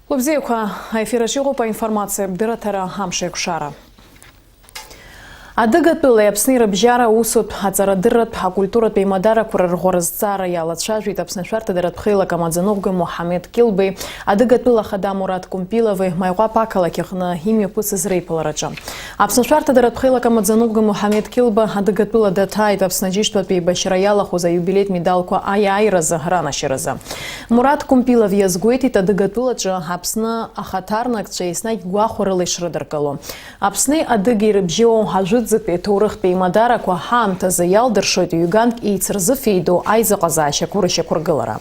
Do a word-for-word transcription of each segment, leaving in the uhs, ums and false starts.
Лыбзиақәа, аефир аҿы иҟоуп аинформациатә дырраҭара Амш еиқәшара. Адыгатәылеи Аԥсни рыбжьара аусутә, аҵарадырратә, акультуратә еимадарақәа рырӷәӷәара азҵаара иалацәажәеит Аԥсны ашәарҭадаратә хеилак амаӡаныҟәгаҩ Мухамед Килбеи Адыгатәыла ахада Мурат Кумпилови Маиҟәаԥ ақалақь аҟны имҩаԥысыз реиԥылараҿы. Аԥсны ашәарҭадаратә хеилак амаӡаныҟәгаҩ Мухамед Килба Адыгатәыла даҭааит Аԥсны аџьынџьтәылатә еибашьра иалахәыз аиубилеитә медалқәа аиааиразы ранашьаразы. Мурат Кумпилов иазгәеиҭеит, Адыгатәылаҿы Аԥсны ахаҭарнакцәа еснагь гәахәарыла ишрыдыркыло. Аԥсни Адыгеи рыбжьоу ажәытәӡатәи аҭоурыхтә еимадарақәа ҳаамҭазы иалдыршоит ҩганк еицырзыфеидоу аизыҟазаашьақәоу рышьақәыргылара.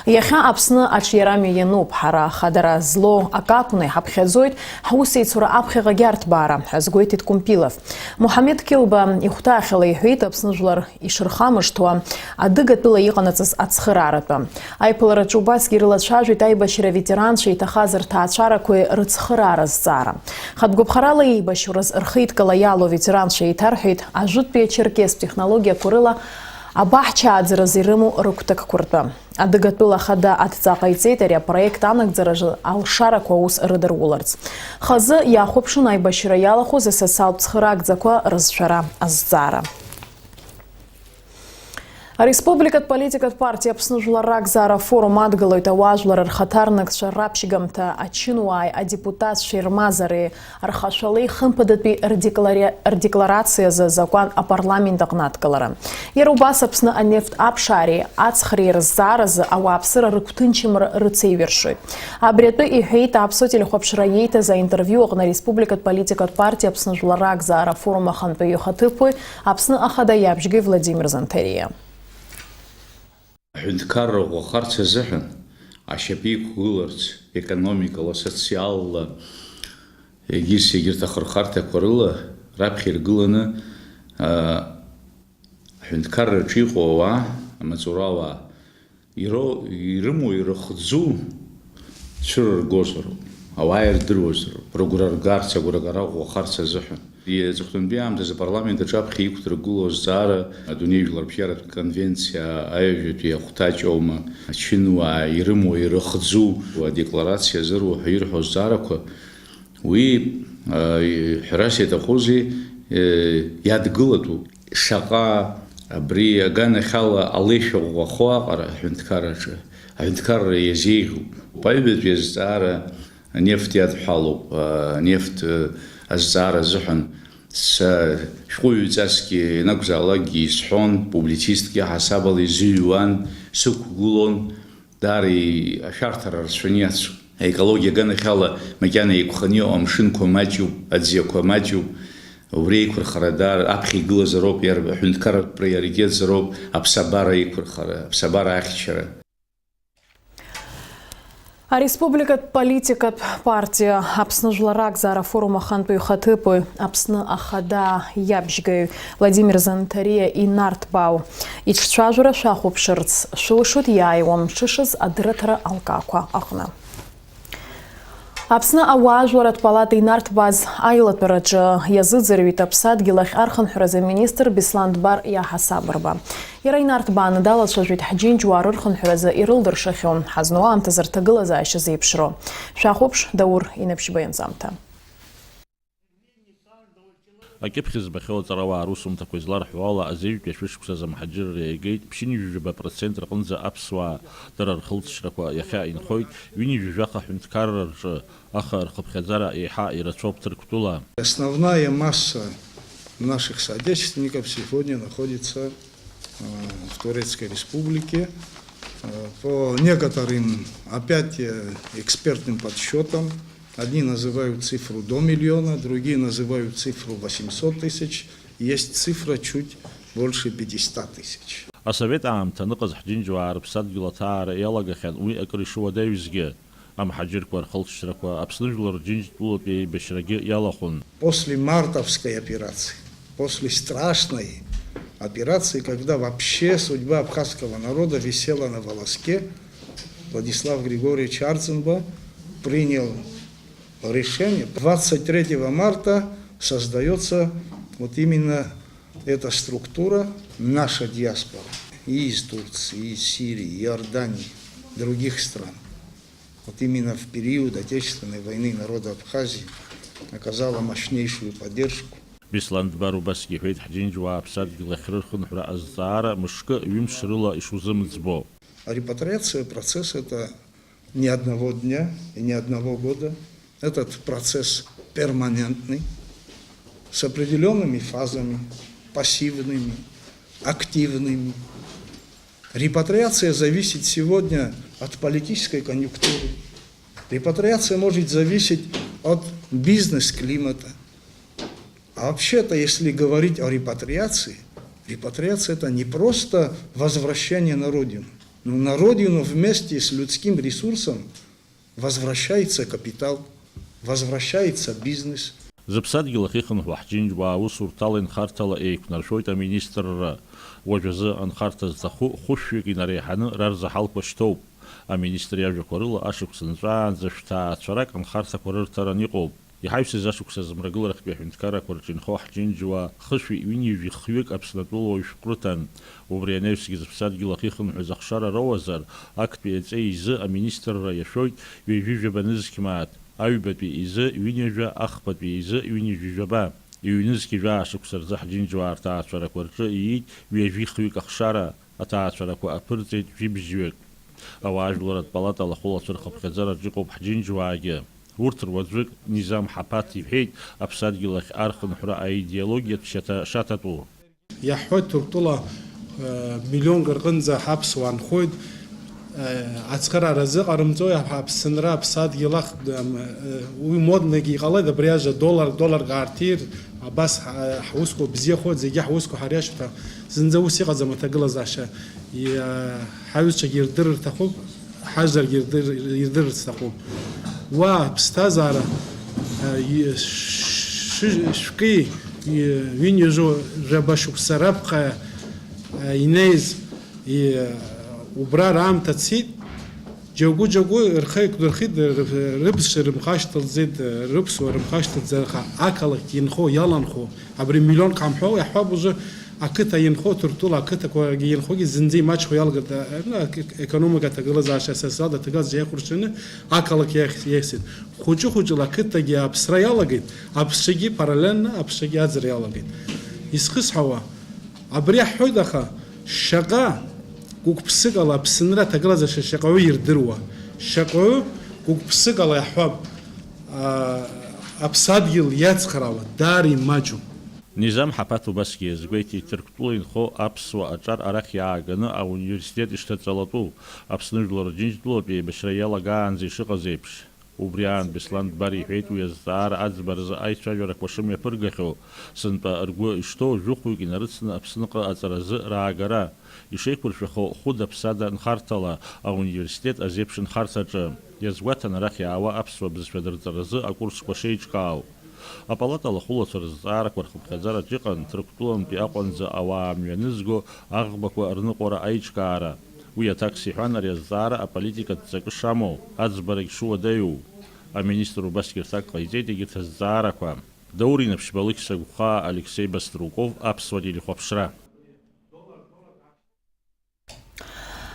Иахьа Аԥсны аҿиарамҩа иануп, ҳара хадара злоу акакәны иҳаԥхьаӡоит, ҳусеицура аԥхьаҟагьы арҭбаара, ҳәа азгәеиҭеит Кумпилов. Мухамед Килба ихәҭаахьала иҳәеит, Аԥсны жәлар ишырхамышҭуа, Адыгатәыла иҟанаҵаз ацхырааратәы. Аиԥылараҿы убасгьы ирылацәажәеит аибашьра аветеранцәа иҭахаз рҭаацәарақәеи рыцхыраара азҵаара. Хатә гәаԥхарала еибашьуаз рхеидкыла иалоу аветеранцәа еиҭарҳәеит, ажәытәтәи ачерқьестә технологиақәа рыла абаҳчааӡаразы ирымоу рыгәҭакқәа ртәы. Адыгатәыла Ахада адҵа ҟаиҵеит ари апроект анагӡараҿы алшарақәа аус рыдыруларц. Хазы иахәаԥшын аибашьра иалахәыз асоциалтә цхыраагӡақәа рызшәара азҵаара. Ареспубликатә политикатә партиа Аԥсны Жәлар Ракзаара афорум адгылоит ауаажәлар рхаҭарнакцәа раԥшьгамҭа, ачынуааи адепутатцәеи рмазареи рхашәалеи хымԥадатәи рдеклари-, рдекларациазы азакәан апарламент аҟны адкылара. Иара убас Аԥсны анефт аԥшаареи аҵхреи рызҵааразы ауааԥсыра рыгәҭынчымра рыцеиҩыршоит. Абри атәы иҳәеит Аԥсуа телехәаԥшра иеиҭаз аинтервиу аҟны ареспубликатә политикатә партиа Аԥсны Жәлар Ракзаара афорум ахантәаҩы ихаҭыԥуаҩ, Аԥсны Ахада иабжьгаҩ Владимир Занҭариа. Аҳәынҭқарра ӷәӷәахарц азыҳәан, ашьапы иқәгыларц, економикала, социалла, егьыс егьырҭ ахырхарҭақәа рыла раԥхьа иргыланы, аа, аҳәынҭқарраҿы иҟоу ауаа, амаҵура ауаа, иро-, ирымоу, ирыхӡу цәырыргозароуп, ауаа ирдыруазароуп, рыгәра ргарц, агәрагара ӷәӷәахарц азыҳәан. Аҵыхәтәантәи аамҭазы апарламент аҿаԥхьа иқәдыргыло азҵаара, адунеи жәларбжьаратә конвенциа аҩажәатәи ахәҭаҷ аума, ачынуаа ирымоу, ирыхӡу адекларациа азыруа ҳәа ирҳәо азҵаарақәа, уи, а, ҳәарас иаҭахузеи, э, иадгылатәуп. Шаҟа абри аганахьала алеишәа ӷәӷәахо аҟара аҳәынҭқарраҿы, аҳәынҭқарра иазеиӷьуп. Аҩбатәи азҵаара анефт иадҳәалоуп, анефт, э, азҵаара азыҳәан са шәҟәыҩҩҵасгьы ианакәзаалакгьы исҳәон, публицистк иаҳасабала изыҩуан, сықәгылон, даара и-, ашәарҭара рацәаны иацу. Аекологиа аганахьала макьана еиқәханы иҟоу амшынқәа маҷуп, аӡиақәа маҷуп, убри еиқәырхара даара аԥхьа игылазароуп, иарб-, аҳәынҭқарратә приоритетзароуп аԥсабара еиқәырхара, аԥсабара ахьчара. Ареспубликатә политикатә партиа Аԥсны Жәлар Ракзаара афорум ахантәаҩы ихаҭыԥуаҩ, Аԥсны Ахада иабжьгаҩ Владимир Занҭариа инарҭбаау иҿцәажәара шәахәаԥшырц шәылшоит иааиуа мҽышаз адырраҭара алкаақәа аҟны. Аԥсны ауаажәларатә палата инарҭбааз аилатәараҿы иазыӡырҩит аԥсадгьыл ахь архынҳәразы аминистр Беслан Дбар иаҳасаб рба. Иара инарҭбааны далацәажәеит ҳџьынџьуаа рырхынҳәразы ирылдыршахьоу, ҳазну аамҭазы рҭагылазаашьа зеиԥшроу. Шәахәаԥш, Даур Инапшьба ианҵамҭа. Акьыԥхь збахьоу аҵарауаа русумҭақәа изларҳәо ала, азеижәтәи ашәышықәсазы амҳаџьырра иагеит, ԥшьынҩажәаба процент рҟынӡа аԥсуаа, дара рхылҵшьҭрақәа иахьа инхоит, ҩынҩажәи жәаха аҳәынҭқарра рҿы, аха рхыԥхьаӡара еиҳа ирацәоуп Ҭырқәтәыла. Основная масса наших соотечественников сегодня находится, э, в Турецкой Республике. Э, по некоторым, опять, э, экспертным подсчётам, одни называют цифру до миллиона, другие называют цифру восемьсот тысяч, есть цифра чуть больше пятисот тысяч. Асовет аамҭа аныҟаз ҳџьынџьуаа рыԥсадгьыл аҭаара иалагахьан уи акыр ишыуадаҩызгьы. Амҳаџьырқәа рхылҵшьҭрақәа Аԥсны жәлар Џьынџьтәылатәи аибашьрагьы иалахәын. После мартовской операции, после страшной операции, когда вообще судьба абхазского народа висела на волоске, Владислав Григорьевич Арцинба принял решение. Двадцать третьего марта создаётся вот именно эта структура, наша диаспора, и из Турции, и из Сирии, и Иордании, других стран. Именно в период Отечественной войны народу Абхазии оказала мощнейшую поддержку. Беслан Дбар убасгьы иҳәеит, ҳџьынџьуаа аԥсадгьыл ахь рырхынҳәра азҵаара мышкы, ҩымш рыла ишузымӡбо. Репатриация процесс — это не одного дня и не одного года. Этот процесс перманентный, с определёнными фазами, пассивными, активными. Репатриация зависит сегодня от политической конъюнктуры. Репатриация может зависеть от бизнес-климата. А вообще-то, если говорить о репатриации, репатриация — это не просто возвращение на родину. Но на родину вместе с людским ресурсом возвращается капитал, возвращается бизнес. Зыԥсадгьыл ахь ихынҳәуа ҳџьынџьуаа аусурҭала инхарҭала еиқәнаршәоит аминистрра. Уажәазы анхарҭа зҭаху хәышәҩык инареиҳаны рарзаҳалқәа шьҭоуп. Аминистр иажәақәа рыла, ашықәс нҵәаанӡа шәҭаацәарак анхарҭақәа рырҭаран иҟоуп. Иҳаҩсыз ашықәс азы мрагыларахьтәи аҳәынҭқаррақәа рҿы инхо ҳџьынџьуаа хышәи ҩынҩажәи хҩык Аԥснытәыла уаҩшәҟәрыҭан. Убри анаҩсгьы зыԥсадгьыл ахь ихынҳәыз ахшара роуазар, актәи аҵеи изы аминистрра иашәоит ҩажәи жәаба нызқь мааҭ, аҩбатәи изы ҩынҩажәа, ахԥатәи изы ҩынҩажәи жәаба. Ҩнызқь жәаа шықәса рзы ҳџьынџьуаа рҭаацәарақәа рҿы иит ҩажәи хҩык ахшара, аҭаацәарақәа аԥырҵеит жәибжьҩык. Ауаажәларратә палата алахәылацәа рхыԥхьаӡараҿ иҟоуп ҳџьынџьуаагьы. Урҭ руаӡәык, Низам Ҳаԥаҭ иҳәеит, аԥсадгьыл ахь архынҳәра аидеологиатә шьаҭа шаҭатәу. Иаҳҳәоит, Ҭырқәтәыла, э, миллионк рҟынӡа ҳаԥсуаа нхоит, э, ацхыраара азыҟарымҵои, аԥ-, Аԥсынра, аԥсадгьыл ахь, ам, э, уи моднагьы иҟалеит, абри ажа доллар, долларк аарҭир, абас ҳа-, ҳусқәа бзиахоит, зегьы ҳусқәа ҳариашоит ҳәа. Зынӡа ус иҟаӡам аҭагылазаашьа. Иа-, ҳаҩызцәагьы ирдырыр рҭахуп, ҳажәларгьы ирдыр-, ирдырырц сҭахуп. Уа аԥсҭазаара, а, и-, ш-, шәкы, и-, ҩынҩажәи жәаба шықәса раԥхьа, а, инеиз, и-, убра раамҭа цеит, џьоукы-џьоукы рхы еиқәдырхеит, ры-, рыԥсшьа рымхашҭылҵеит, рыԥсуа рымхашҭылҵеит, аха ақалақь инхо, иаланхо, абри миллионк ҳамҳәо, иаҳҳәап, уажәы ақыҭа инхо, Ҭырқәтәыла ақыҭақәагьы инхогьы зынӡа имаҷхо иалагеит, а, ну, ак-, ек-, економика аҭагылазаашьа, асоциалтә аҭагылазаашьа еихәыршаны ақалақь иахь-, иахьсит. Хәыҷы-хәыҷыла ақыҭагьы аԥсра иалагеит, аԥсцәагьы параллельно аԥсцәагьы аӡра иалагеит. Исхысҳәаауа, абри аҳҳәоит, аха шаҟа гәык-ԥсыкала Аԥсынра аҭагылазаашьа шаҟаҩы ирдыруа, шаҟаҩы гәык-ԥсыкала иаҳҳәап, а, аԥсадгьыл иацхраауа, даара имаҷуп. Низам Ҳаԥаҭ убасгьы иазгәеиҭеит, Ҭырқәтәыла инхо аԥсуа аҿар арахь иааганы ауниверситет ишҭаҵалатәу, Аԥсны жәлар Џьынџьтәылатә еибашьра иалагаанӡа ишыҟаз еиԥш. Убри аан Беслан Дбар иҳәеит уи азҵаара аӡбаразы аицәажәарақәа шымҩаԥыргахьоу, сынтәа ргәы ишҭоу жәохәҩык инарыцны Аԥсныҟа аҵаразы раагара, ишеиқәыршәахо хәыда-ԥсада нхарҭала ауниверситет азеиԥш нхарҭаҿы, иазгәаҭан арахь иаауа аԥсуа бызшәа дырҵаразы акурсқәа шеиҿкаау. Апалата алахәылацәа рызҵаарақәа рхыԥхьаӡараҿ иҟан Ҭырқәтәылантәи Аҟәанӡа ауаа мҩанызго аӷбақәа рныҟәара аиҿкаара. Уи аҭакс иҳәан, ари азҵаара аполитикатә ҵакы шамоу, аӡбарагь шуадаҩу. Аминистр убасгьы рҭак ҟаиҵеит егьырҭ азҵаарақәа. Даур Инаԥшьба, Алықьса Гәхаа, Алексеи Баструков, Аԥсуа телехәаԥшра.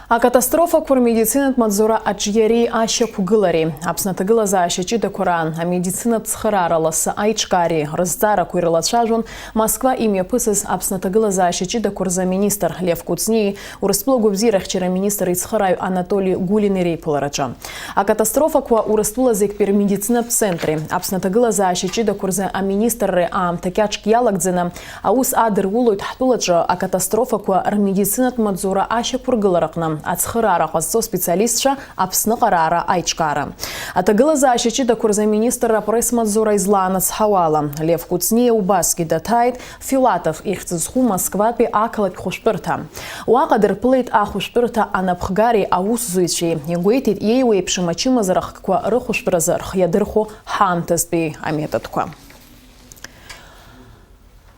Акатастрофақәа рмедицинатә маҵзура аҿиареи ашьақәгылареи, Аԥсны аҭагылазаашьа ҷыдақәа раан амедицинатә цхыраара ласы аиҿкаареи рызҵаарақәа ирылацәажәон Москва имҩаԥысыз Аԥсны аҭагылазаашьа ҷыдақәа рзы аминистр Лев Кәыҵниеи Урыстәыла гәабзиарахьчара аминистр ицхырааҩ Анатоли Гулини реиԥылараҿы. Акатастрофақәа Урыстәыла зегьтәи рмедицинатә центри, Аԥсны аҭагылазаашьа ҷыдақәа рзы аминистрреи аамҭа кьаҿк иалагӡаны, аус адырулоит ҳтәылаҿы акатастрофақәа рмедицинатә маҵзура ашьақәыргылараҟны ацхыраара ҟазҵо специалистцәа Аԥсныҟа раара аиҿкаара. Аҭагылазаашьа ҷыдақәа рзы аминистрра апресс-маҵзура излаанацҳауа ала, Лев Кәыҵниа убасгьы даҭааит Филатов ихьӡ зху Москватәи ақалақь хәышәтәырҭа. Уаҟа дырԥылеит ахәышәтәырҭа анапхгареи аусзуҩцәеи, игәеиҭеит, иеиуеиԥшым ачымазара хкқәа рыхәышәтәразы рхы иадырхәо ҳаамҭазтәи аметодқәа.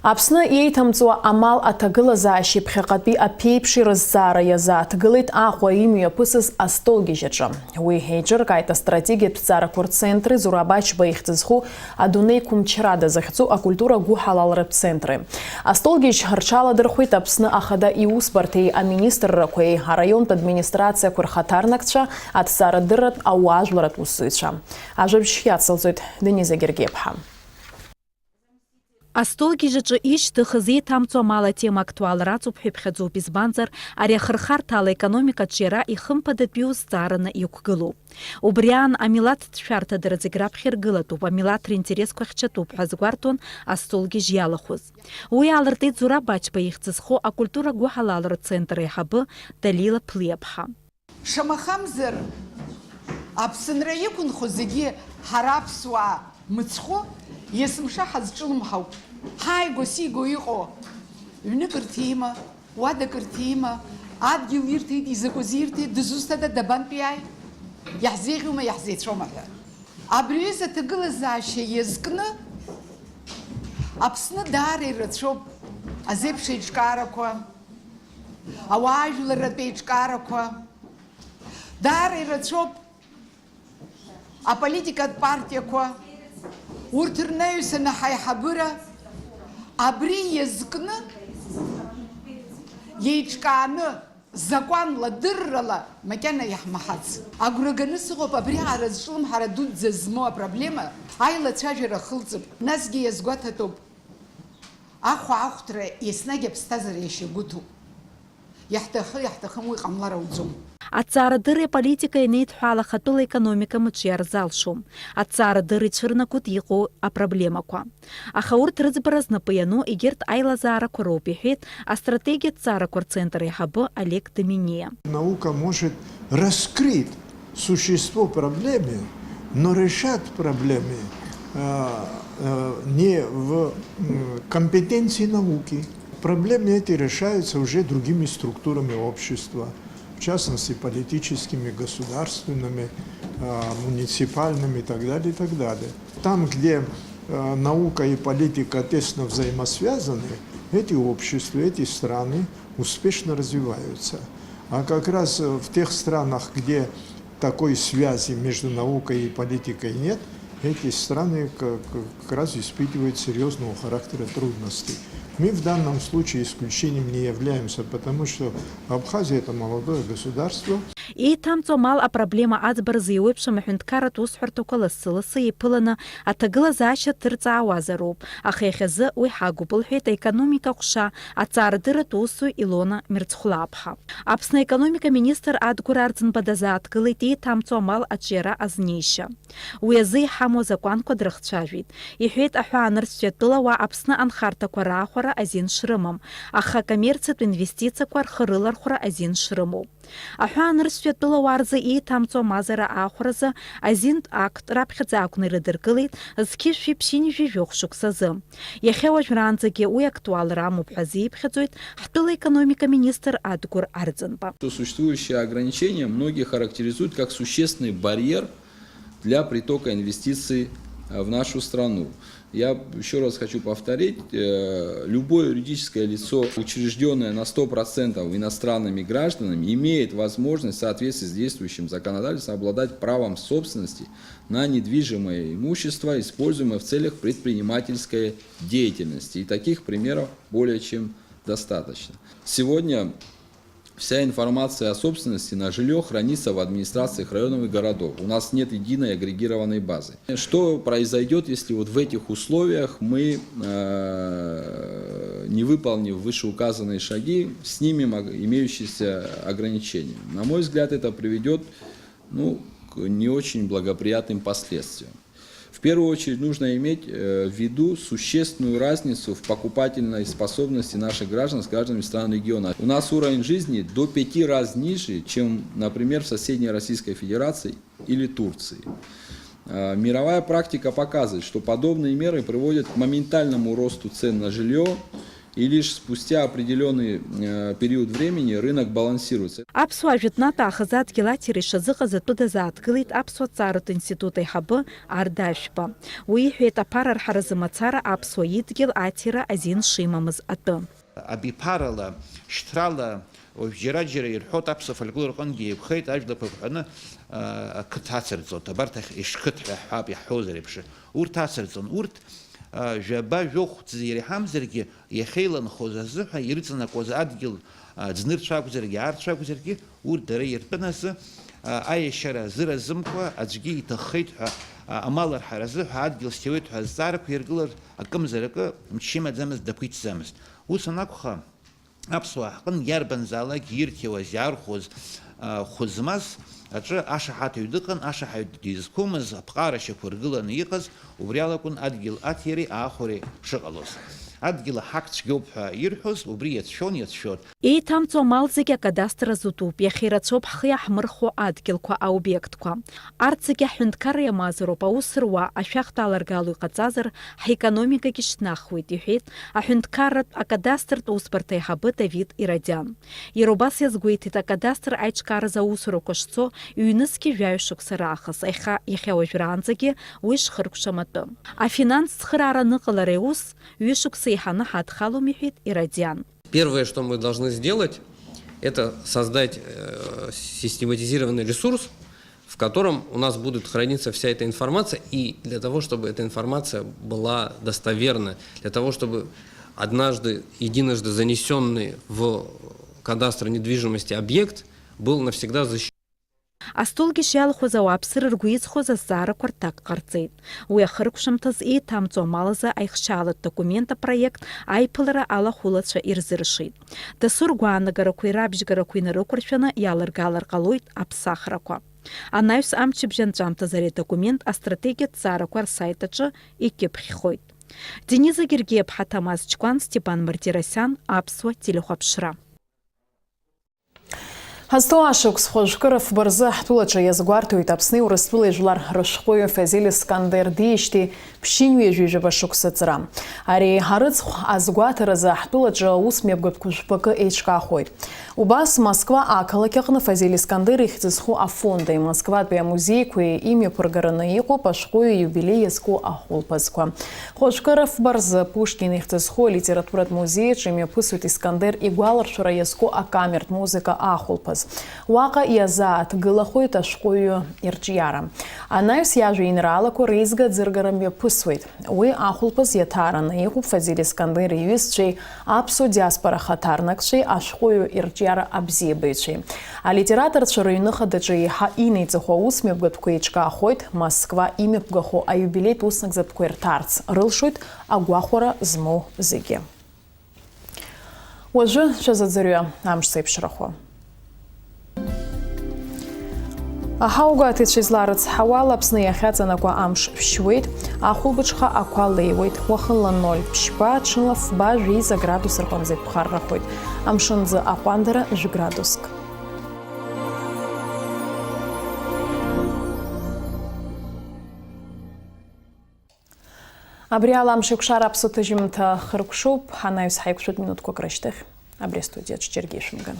Аԥсны иеиҭамҵуа амал аҭагылазаашьеи ԥхьаҟатәи аԥеиԥши рызҵаара иазааҭгылеит Аҟәа имҩаԥысыз астолгьежь аҿы. Уи еиҿыркааит астратегиатә ҭҵаарақәа рцентри Зураб Ачба ихьӡ зху адунеи қәымчрада захьӡу акультура гәыҳалалратә центри. Астолгьежь рҽаладырхәит Аԥсны Ахада Иусбарҭеи аминистррақәеи араионтә администрациақәа рхаҭарнакцәа, аҭҵаарадырратә ауаажәларратә усзуҩцәа. Ажәабжь иацылҵоит Дениза Гергиаԥҳа. Астолгьежь аҿы ишьҭыхыз еиҭамҵуа амал атема актуалра аҵоуп ҳәа иԥхьаӡоуп, избанзар, ари ахырхарҭа ала аекономика аҿиара ихымԥадатәиу зҵаараны иқәгылоуп. Убри аан, амилаҭтә шәарҭадара зегь раԥхьа иргылатәуп, амилаҭ ринтересқәа хьчатәуп ҳәа азгәарҭон астолгьежь иалахәыз. Уи аалыртит Зураб Ачба ихьӡ зху акультура гәыҳалалратә центр аиҳабы Далила Ԥлиаԥҳа. Шамахамзар, Аԥсынра иқәынхо зегьы ҳара аԥсуаа мыцхәы, есымша ҳазҿлымҳауп. Ҳааигәа-сигәа иҟоу ҩнык рҭима, уадак рҭима, адгьыл ирҭеит, изакәыз ирҭеит, дызусҭада, дабантәиааи? Иаҳзеиӷьума, иаҳзеицәоума ҳәа. Абри аҩыза аҭагылазаашьа иазкны Аԥсны даара ирацәоуп азеиԥш еиҿкаарақәа, ауаажәларратә еиҿкаарақәа, даара ирацәоуп аполитикатә партиақәа, урҭ рнаҩсаны ҳаиҳабыра, абри иазкны, иеиҿкааны, закәанла, дыррала макьана иаҳмаҳац. Агәра ганы сыҟоуп, абри аара зҿлымҳара дуӡӡа змоу апроблема аилацәажәара ахылҵып, насгьы иазгәаҭатәуп. Ахәаахәҭра еснагь аԥсҭазаара иашьагәыҭуп. Иаҳҭахы, иаҳҭахым уи ҟамлар ауӡом. Аҭҵаарадырреи аполитикеи анеидҳәалах, атәыла економика мыҿиар залшом. Аҭҵаарадырра ицәырнагоит иҟоу апроблемақәа. Аха урҭ рыӡбара знапы иану егьырҭ аилазаарақәа роуп, иҳәеит астратегиатә ҭҵаарақәа рцентр аиҳабы Олег Доминиа. Наука может раскрыть существо проблемы, но решать проблемы, э, э, не в, м, компетенции науки. Проблемы эти решаются уже другими структурами общества, в частности, политическими, государственными, э, муниципальными и так далее, и так далее. Там, где, э, наука и политика тесно взаимосвязаны, эти общества, эти страны успешно развиваются. А как раз, э, в тех странах, где такой связи между наукой и политикой нет, эти страны как, как раз испытывают серьёзного характера трудности. Мы в данном случае исключением не являемся, потому что Абхазия — это молодое государство. Еиҭамҵуа амал апроблема аӡбаразы еиуеиԥшым аҳәынҭқарратә усҳәарҭақәа лассы-лассы еиԥыланы аҭагылазаашьа ҭырҵаауазароуп, аха иахьазы уи ҳагуп, лҳәеит аекономика аҟәша аҭҵаарадырратә усзуҩ Илона Мирцхәлаԥҳа. Аԥсны аекономика министр Адгәыр Арӡынба дазааҭгылеит еиҭамҵуа амал аҿиара азнеишьа. Уи азы иҳамоу азакәанқәа дрыхцәажәеит. Иҳәеит, аҳәаанырцәтәи атәылауаа Аԥсны анхарҭақәа раахәара азин шрымам, аха акоммерциатә инвестициақәа рхы рылархәра азин шрымоу. Аҳәаанырцәтәи атәылауаа рзы еиҭамҵуа амазара аахәаразы азинтә актә раԥхьаӡа акәны ирыдыркылеит зқьышәи ԥшьынҩажәи жәохә шықәсазы. Иахьа уажәраанӡагьы уи актуалра амоуп ҳәа азиԥхьаӡоит ҳтәыла аекономика министр Адгәыр Арӡынба. Существующие ограничения многие характеризуют как существенный барьер для притока инвестиций, э, в нашу страну. Я ещё раз хочу повторить, э, любое юридическое лицо, учреждённое на сто процентов иностранными гражданами, имеет возможность в соответствии с действующим законодательством обладать правом собственности на недвижимое имущество, используемое в целях предпринимательской деятельности. И таких примеров более чем достаточно. Сегодня вся информация о собственности на жильё хранится в администрациях районов и городов. У нас нет единой агрегированной базы. Что произойдёт, если вот в этих условиях мы, э, не выполнив вышеуказанные шаги, снимем ог-, имеющиеся ограничения? На мой взгляд, это приведёт, ну, к не очень благоприятным последствиям. В первую очередь нужно иметь, э, в виду существенную разницу в покупательной способности наших граждан с гражданами стран региона. У нас уровень жизни до пяти раз ниже, чем, например, в соседней Российской Федерации или Турции. Э, мировая практика показывает, что подобные меры приводят к моментальному росту цен на жильё И лишь спустя определённый, э, период времени рынок балансируется. Аԥсуаа жәытәнатә аахыс адгьыл аҭира ишазыҟаз атәы дазааҭгылеит Аԥсуа ҭҵааратә институт аиҳабы Арда Ашәба. Уи иҳәеит аԥара арҳаразы мацара аԥсуа идгьыл аҭира азин шимамыз атәы. Абиԥарала, шьҭрала, уажә џьара-џьара ирҳәоит аԥсуа фольклор аҟынгьы еиқәхеит, ажәлақәа ҳәаны, а, ақыҭа ацырҵоит, абарҭ ахь ишқыҭ ҳәа ҳҳәап, иаҳҳәозар еиԥш. Урҭ ацырҵон, урҭ, а, жәаба-жәохә ӡы иреиҳамзаргьы, иахьеиланхоз азыҳәа ирыҵанакуаз адгьыл, а, ӡнырцә акәзаргьы, аарцә акәзаргьы, урҭ дара иртәын азы, а, аиашьара азыразымкуа аӡәгьы иҭаххеит ҳәа, а, амал арҳаразы ҳәа адгьыл сҭиуеит ҳәа азҵаарақәа иргылар акымзар акы мчы имаӡамызт, дақәиҭӡамызт. Ус анакәха, аԥсуаа ҳҟын иарбанзаалак ирҭиуаз, иаархәоз, а, хәы змаз аҿы ашаҳаҭыҩ дыҟан, ашаҳаҭыҩ дизқәымыз, аԥҟара шьақәыргыланы иҟаз, убри алакәын адгьыл аҭиреи аахәареи шыҟалоз. Адгьыл аҳақ цәгьоуп ҳәа ирҳәоз, убри иацәшәон, иацәшәон. Еиҭамҵуа амал зегьы акадастр азы утәуп, иахьа ирацәоуп ҳхы иаҳмырхәо адгьылқәа, аобиектқәа. Арҭ зегьы аҳәынҭқарра иамазароуп, аус руа, ашәахтә аларгало иҟаҵазар, ҳекономикагьы шьҭнахуеит, иҳәеит аҳәынҭқарратә акадастртә усбарҭа аиҳабы Давид Ирадиан. Иара убас иазгәеиҭеит акадастр аиҿкааразы аусурақәа шцо ҩнызқьи жәаҩа шықәса раахыс, иахьа, иахьа уажәраанӡагьы уи шхыркәшам атәы. Афинанстә цхыраара аныҟалара иус ҩышықәса еиҳаны ҳадхалом, иҳәеит Ирадиан. Первое, что мы должны сделать, это создать, э, систематизированный ресурс, в котором у нас будет храниться вся эта информация, и для того, чтобы эта информация была достоверна, для того, чтобы однажды, единожды занесённый в кадастр недвижимости объект был навсегда защищён. Астолгьы шиалахәыз ауааԥсыра ргәы иҵхоз азҵаарақәа рҭак ҟарҵеит. Уи ахыркәшамҭаз еиҭамҵуа амал азы аихшьаалатә документ апроект аиԥылара алахәылацәа ирзыршеит. Дасу ргәаанагарақәеи рабжьгарақәеи нарықәыршәаны иаларгалар ҟалоит аԥсахрақәа. Анаҩс амчыбжь анҵәамҭаз ари адокумент астратегиатә ҭҵаарақәа рсайт аҿы икьыԥхьхоит. Дениза Гергиаԥҳа, Ҭамаз Ҷкәан, Степан Мартиросиан, Аԥсуа телехәаԥшра. Ҳазҭоу ашықәс хәажәкыра фба рзы ҳтәылаҿы иазгәарҭоит Аԥсни Урыстәылеи жәлар рышәҟәыҩҩы Фазиль Искандер диижьҭеи ԥшьынҩажәи жәаба шықәса ҵра. Ари арыцхә азгәаҭаразы ҳтәылаҿы аус мҩаԥгатәқәа жәпакы еиҿкаахоит. Убас Москва ақалақь аҟны Фазиль Искандер ихьӡ зху афонди Москватәи амузеиқәеи имҩаԥыргараны иҟоуп ашәҟәыҩҩы иубилеи иазку ахәылԥазқәа. Хәажәкыра фба рзы Пушкин ихьӡ зху алитературатә музеи аҿы имҩаԥысуеит Искандер игәаларшәара иазку акамертә музыка ахәылԥаз. Уаҟа иазааҭгылахоит ашәҟәыҩҩы ирҿиара. Анаҩс иажәеинраалақәа реизга аӡыргара мҩаԥысуеит. Уи ахәылԥаз иаҭаараны иҟоуп Фазиль Искандер иҩызцәеи аԥсуа диаспора ахаҭарнакцәеи ашәҟәыҩҩы ирҿиара абзиабаҩцәеи. Алитераторцәа рыҩныҟа даҿы еиҳа инеиҵыху аус мҩаԥгатәқәа еиҿкаахоит Москва имҩаԥгахо аиубилеитә уснагӡатәқәа ирҭарц, рылшоит агәахәара змоу зегьы. Уажәы шәазыӡырҩы амш зеиԥшрахо. Аҳауагәаҭаҩцәа изларыцҳауа ала, Аԥсны иахьаҵанакуа амш шәшьуеит, ахәылбыҽха ақәа леиуеит, уахынла ноль ԥшьба, ҽынла фба, жәеиза градус рҟынӡа иԥхаррахоит, амшынӡы аҟәандара жәградуск. Абри ала амш еиқәшара аԥсуа ҭыжьымҭа хыркәшоуп, ҳанаҩс ҳаиқәшәоит минуҭқәак рышьҭахь. Абри астудиаҿ џьаргьы ишәымган.